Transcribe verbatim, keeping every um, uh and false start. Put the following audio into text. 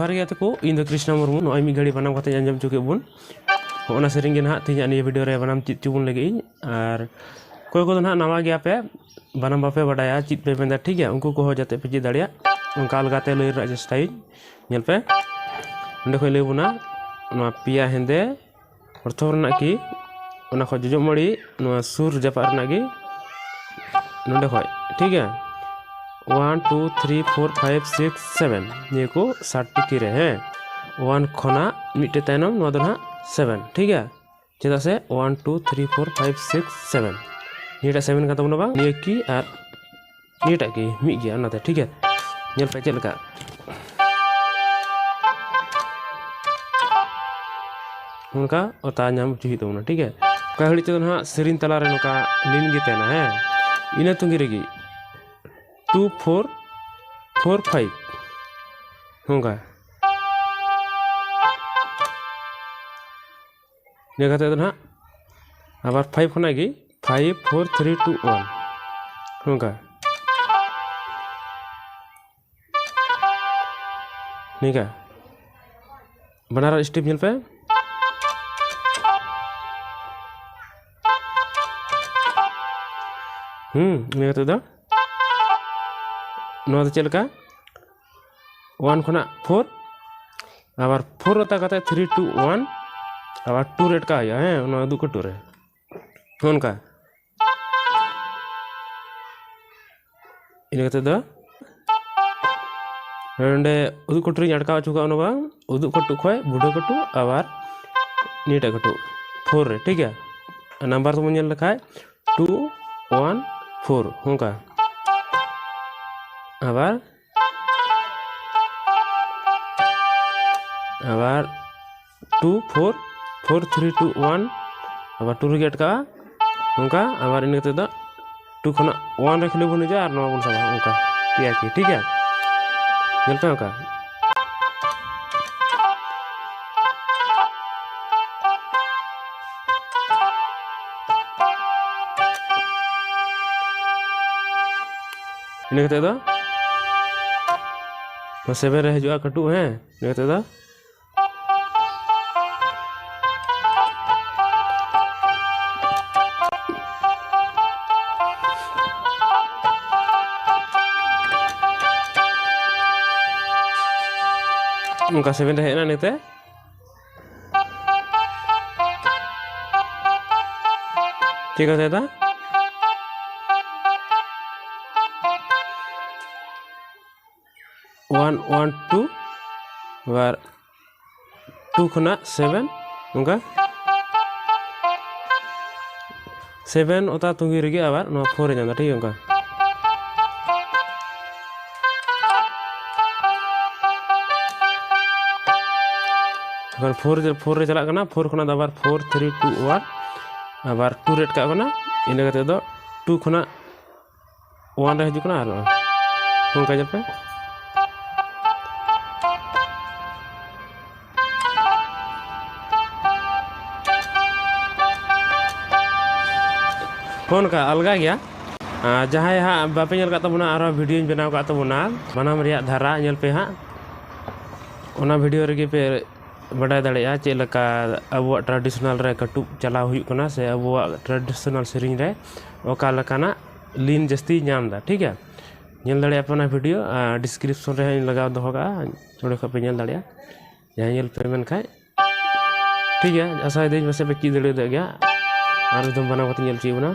ᱡᱚᱦᱟᱨ ᱜᱮ ᱜᱟᱛᱮ ᱠᱚ, ᱤᱧ ᱫᱚ ᱠᱨᱤᱥᱱᱟ ᱢᱩᱨᱢᱩ᱾ ᱱᱚᱜᱼᱚᱭ ᱢᱤᱫ ᱜᱷᱟᱹᱲᱤ ᱵᱟᱱᱟᱢ ᱠᱟᱛᱮᱧ ᱟᱸᱡᱚᱢ ᱦᱚᱪᱚ ᱠᱮᱫ ᱵᱚᱱ᱾ ᱦᱚᱸᱜᱼᱚ ᱱᱟ ᱥᱮᱨᱮᱧ ᱜᱮ ᱱᱟᱦᱟᱜ ᱛᱮᱦᱮᱧᱟᱜ ᱱᱤᱭᱟᱹ ᱵᱷᱤᱰᱤᱭᱳ ᱨᱮ ᱵᱟᱱᱟᱢ ᱪᱮᱫ ᱦᱚᱪᱚ ᱵᱚᱱ ᱞᱟᱹᱜᱤᱫ ᱤᱧ᱾ ᱟᱨ ᱚᱠᱚᱭ ᱠᱚᱫᱚ ᱱᱟᱦᱟᱜ ᱱᱟᱣᱟ ᱜᱮᱭᱟ ᱯᱮ, ᱵᱟᱱᱟᱢ ᱵᱟᱯᱮ ᱵᱟᱰᱟᱭᱟ, ᱪᱮᱫ ᱯᱮ ᱢᱮᱱᱫᱟ, ᱴᱷᱤᱠ ᱜᱮᱭᱟ, ᱩᱱᱠᱩ ᱠᱚᱦᱚᱸ ᱡᱟᱛᱮ ᱯᱮ ᱪᱮᱫ ᱫᱟᱲᱮᱭᱟᱜ, ᱚᱱᱠᱟ ᱟᱞᱜᱟᱛᱮ ᱞᱟᱹᱭ ᱨᱮᱱᱟᱜ ᱪᱮᱥᱴᱟᱭᱟᱹᱧ᱾ ᱧᱮᱞ ᱯᱮ, ᱱᱚᱸᱰᱮ ᱠᱷᱚᱱ ᱞᱟᱹᱭ ᱵᱚᱱᱟ, ᱱᱚᱣᱟ ᱯᱮᱭᱟ ᱦᱮᱸᱫᱮ ᱚᱨᱛᱷᱚ ᱨᱮᱱᱟᱜ ᱠᱤ, ᱚᱱᱟ ᱠᱷᱚᱱ ᱡᱚᱡᱚ ᱢᱟᱹᱲᱤ ᱱᱚᱣᱟ ᱥᱩᱨ ᱡᱟᱯᱟᱜ ᱨᱮᱱᱟᱜ ᱜᱮ, ᱱᱚᱸᱰᱮ ᱠᱷᱚᱱ, ᱴᱷᱤᱠ ᱜᱮᱭᱟ, one, two, three, four, five, six, seven, ᱱᱤᱭᱟᱹ ᱠᱚ ᱥᱟᱛᱴᱤ ᱠᱤ ᱨᱮ, ᱦᱮᱸ, ᱚᱣᱟᱱ ᱠᱷᱚᱱᱟᱜ ᱢᱤᱫᱴᱮᱡ ᱛᱟᱭᱱᱚᱢ, ᱱᱚᱣᱟ ᱫᱚ ᱱᱟᱦᱟᱜ ᱥᱮᱵᱷᱮᱱ, ᱴᱷᱤᱠ ᱜᱮᱭᱟ᱾ ᱪᱮᱫᱟᱜ ᱥᱮ one, two, three, four, five, six, seven, ᱱᱤᱭᱟᱹᱴᱟᱜ ᱥᱮᱵᱷᱮᱱ ᱠᱟᱱ ᱛᱟᱵᱚᱱᱟ ᱵᱟᱝ, ᱱᱤᱭᱟᱹ ᱠᱤ ᱟᱨ ᱱᱤᱭᱟᱹᱴᱟᱜ ᱠᱤ ᱢᱤᱫ ᱜᱮᱭᱟ, ᱚᱱᱟᱛᱮ, ᱴᱷᱤᱠ ᱜᱮᱭᱟ᱾ ᱧᱮᱞ ᱯᱮ ᱪᱮᱫ ᱞᱮᱠᱟ, ᱚᱱᱠᱟ ᱚᱛᱟ ᱧᱟᱢ ᱦᱚᱪᱚᱭ ᱦᱩᱭᱩᱜ ᱛᱟᱵᱚᱱᱟ, ᱴᱷᱤᱠ ᱜᱮᱭᱟ᱾ ᱚᱠᱟ ᱜᱷᱟᱹᱲᱤᱡ ᱛᱮᱫᱚ ᱱᱟᱦᱟᱜ ᱥᱮᱨᱮᱧ ᱛᱟᱞᱟ ᱨᱮ ᱱᱚᱝᱠᱟ ᱞᱤᱱ ᱜᱮ ᱛᱟᱦᱮᱱᱟ, ᱦᱮᱸ, ᱤᱱᱟᱹ ᱛᱩᱸᱜᱤ ᱨᱮᱜᱮ ᱴᱩ, ᱯᱷᱳᱨ, ᱯᱷᱳᱨ, ᱯᱷᱟᱭᱤᱵᱷ, ᱱᱚᱝᱠᱟ᱾ ᱤᱱᱟᱹ ᱠᱟᱛᱮ ᱫᱚ ᱱᱟᱦᱟᱜ ᱟᱵᱟᱨ ᱯᱷᱟᱭᱤᱵᱷ ᱠᱷᱚᱱᱟᱜ ᱜᱮ five, four, three, two, one, ᱱᱚᱝᱠᱟ᱾ ᱱᱤᱝᱠᱟ ᱵᱟᱱᱟᱨ ᱥᱴᱮᱯ ᱧᱮᱞ ᱯᱮ᱾ ᱦᱩᱸ, ᱤᱱᱟᱹ ᱠᱟᱛᱮ ᱫᱚ ᱱᱚᱣᱟ ᱫᱚ ᱪᱮᱫ ᱞᱮᱠᱟ? ᱚᱣᱟᱱ ᱠᱷᱚᱱᱟᱜ ᱯᱷᱳᱨ, ᱟᱵᱟᱨ ᱯᱷᱳᱨ ᱚᱛᱟ ᱠᱟᱛᱮ ᱛᱷᱨᱤ, ᱴᱩ, ᱚᱣᱟᱱ, ᱟᱵᱟᱨ ᱴᱩ ᱨᱮ ᱟᱴᱠᱟᱣ ᱦᱩᱭᱩᱜᱼᱟ, ᱦᱮᱸ, ᱚᱱᱟ ᱩᱫᱩᱜ ᱠᱟᱹᱴᱩᱵ ᱨᱮ᱾ ᱱᱚᱜᱼᱚ ᱱᱚᱝᱠᱟ᱾ ᱤᱱᱟᱹ ᱠᱟᱛᱮ ᱫᱚ ᱱᱚᱰᱮ ᱩᱫᱩᱜ ᱠᱟᱹᱴᱩᱵ ᱨᱤᱧ ᱟᱴᱠᱟᱣ ᱦᱚᱪᱚ ᱠᱟᱜᱼᱟ, ᱚᱱᱟ ᱵᱟᱝ, ᱩᱫᱩᱜ ᱠᱟᱹᱴᱩᱵ ᱠᱷᱚᱱ ᱵᱩᱰᱷᱟᱹ ᱠᱟᱹᱴᱩᱵ, ᱟᱵᱟᱨ ᱱᱤᱭᱟᱹᱴᱟᱜ ᱠᱟᱹᱴᱩᱵ ᱯᱷᱳᱨ ᱨᱮ, ᱴᱷᱤᱠ ᱜᱮᱭᱟ᱾ ᱱᱟᱢᱵᱟᱨ ᱛᱮᱵᱚᱱ ᱧᱮᱞ ᱞᱮᱠᱷᱟᱡ ᱴᱩ, ᱚᱣᱟᱱ, ᱯᱷᱳᱨ, ᱚᱱᱠᱟ᱾ ᱟᱵᱟᱨ ᱟᱵᱟᱨ two, four, four, three, two, one, ᱟᱵᱟᱨ ᱴᱩ ᱨᱮᱜᱮ ᱟᱴᱠᱟᱜᱼᱟ᱾ ᱱᱚᱝᱠᱟ ᱟᱵᱟᱨ ᱤᱱᱟᱹ ᱠᱟᱛᱮ ᱫᱚ ᱴᱩ ᱠᱷᱚᱱᱟᱜ ᱚᱣᱟᱱ ᱨᱮ ᱠᱷᱟᱹᱞᱤ ᱵᱚᱱ ᱦᱤᱡᱩᱜᱼᱟ ᱟᱨ ᱱᱚᱣᱟ ᱵᱚᱱ ᱥᱟᱵᱟ, ᱚᱱᱠᱟ ᱯᱮᱭᱟ ᱠᱤ, ᱴᱷᱤᱠ ᱜᱮᱭᱟ? ᱧᱮᱞ ᱯᱮ ᱚᱱᱠᱟ᱾ ᱤᱱᱟᱹ ᱠᱟᱛᱮ ᱫᱚ ᱱᱚᱣᱟ ᱥᱮᱵᱷᱮᱱ ᱨᱮ ᱦᱤᱡᱩᱜᱼᱟ ᱠᱟᱹᱴᱩᱵ, ᱦᱮᱸ, ᱱᱤᱭᱟᱹ ᱠᱟᱛᱮ ᱫᱚ᱾ ᱱᱚᱝᱠᱟ ᱥᱮᱵᱷᱮᱱ ᱨᱮ ᱦᱮᱡ ᱮᱱᱟ ᱱᱤᱭᱟᱹᱛᱮ᱾ ᱪᱮᱫ ᱠᱚ ᱢᱮᱛᱟᱭ ᱫᱟ? ᱳᱣᱟᱱ, ᱳᱣᱟᱱ, ᱴᱩ, ᱟᱵᱟᱨ ᱴᱩ ᱠᱷᱚᱱᱟᱜ ᱥᱮᱵᱷᱮᱱ, ᱱᱚᱝᱠᱟ᱾ ᱥᱮᱵᱷᱮᱱ ᱚᱛᱟ ᱛᱩᱸᱜᱤ ᱨᱮᱜᱮ ᱟᱵᱟᱨ ᱱᱚᱣᱟ ᱯᱷᱳᱨ ᱮ ᱧᱟᱢ ᱮᱫᱟ, ᱴᱷᱤᱠ ᱜᱮᱭᱟ, ᱚᱱᱠᱟ᱾ ᱡᱚᱠᱷᱚᱱ ᱯᱷᱳᱨ ᱨᱮ, ᱯᱷᱳᱨ ᱨᱮ ᱪᱟᱞᱟᱜ ᱠᱟᱱᱟ, ᱯᱷᱳᱨ ᱠᱷᱚᱱᱟᱜ ᱫᱚ ᱟᱵᱟᱨ ᱯᱷᱳᱨ ᱛᱷᱨᱤ ᱴᱩ ᱳᱣᱟᱱ, ᱟᱵᱟᱨ ᱴᱩ ᱨᱮ ᱟᱴᱠᱟᱜ ᱠᱟᱱᱟ, ᱤᱱᱟᱹ ᱠᱟᱛᱮ ᱫᱚ ᱴᱩ ᱠᱷᱚᱱᱟᱜ ᱳᱣᱟᱱ ᱨᱮ ᱦᱤᱡᱩᱜ ᱠᱟᱱᱟ, ᱟᱨ ᱱᱚᱜᱼᱚᱭ ᱱᱚᱝᱠᱟ ᱧᱮᱞ ᱯᱮ᱾ ᱦᱚᱸ, ᱱᱚᱝᱠᱟ ᱟᱞᱜᱟ ᱜᱮᱭᱟ᱾ ᱟᱨ ᱡᱟᱦᱟᱸᱭ ᱦᱟᱸᱜ ᱵᱟᱯᱮ ᱧᱮᱞ ᱠᱟᱜ ᱛᱟᱵᱚᱱᱟ, ᱟᱨᱦᱚᱸ ᱵᱷᱤᱰᱤᱭᱳᱧ ᱵᱮᱱᱟᱣ ᱠᱟᱜ ᱛᱟᱵᱚᱱᱟ ᱵᱟᱱᱟᱢ ᱨᱮᱭᱟᱜ ᱫᱷᱟᱨᱟ, ᱧᱮᱞ ᱯᱮ ᱦᱟᱸᱜ᱾ ᱚᱱᱟ ᱵᱷᱤᱰᱤᱭᱳ ᱨᱮᱜᱮ ᱯᱮ ᱵᱟᱰᱟᱭ ᱫᱟᱲᱮᱭᱟᱜᱼᱟ ᱪᱮᱫ ᱞᱮᱠᱟ ᱟᱵᱚᱣᱟᱜ ᱴᱨᱟᱰᱤᱥᱚᱱᱟᱞ ᱨᱮ ᱠᱟᱹᱴᱩᱵ ᱪᱟᱞᱟᱣ ᱦᱩᱭᱩᱜ ᱠᱟᱱᱟ, ᱥᱮ ᱟᱵᱚᱣᱟᱜ ᱴᱨᱟᱰᱤᱥᱚᱱᱟᱞ ᱥᱮᱨᱮᱧ ᱨᱮ ᱚᱠᱟ ᱞᱮᱠᱟᱱᱟᱜ ᱞᱤᱱ ᱡᱟᱹᱥᱛᱤᱭ ᱧᱟᱢ ᱮᱫᱟ, ᱴᱷᱤᱠ ᱜᱮᱭᱟ᱾ ᱧᱮᱞ ᱫᱟᱲᱮᱭᱟᱜᱼᱟ ᱯᱮ ᱚᱱᱟ ᱵᱷᱤᱰᱤᱭᱳ, ᱟᱨ ᱰᱤᱥᱠᱨᱤᱯᱥᱚᱱ ᱨᱮ ᱦᱟᱸᱜ ᱤᱧ ᱞᱟᱜᱟᱣ ᱫᱚᱦᱚ ᱠᱟᱜᱼᱟ, ᱚᱸᱰᱮ ᱠᱷᱚᱱ ᱯᱮ ᱧᱮᱞ ᱫᱟᱲᱮᱭᱟᱜᱼᱟ᱾ ᱡᱟᱦᱟᱸᱭ ᱧᱮᱞ ᱯᱮ ᱢᱮᱱᱠᱷᱟᱡ, ᱴᱷᱤᱠ ᱜᱮᱭᱟ, ᱟᱥᱟᱭ ᱫᱟᱹᱧ ᱯᱟᱥᱮᱡ ᱯᱮ ᱪᱮᱫ ᱫᱟᱲᱮᱭᱟᱫ ᱜᱮᱭᱟ᱾ ᱟᱨ ᱢᱤᱫ ᱫᱚᱢ ᱵᱟᱱᱟᱢ ᱠᱟᱛᱮ ᱧᱮᱞ ᱦᱚᱪᱚᱭᱮᱫ ᱵᱚᱱᱟ᱾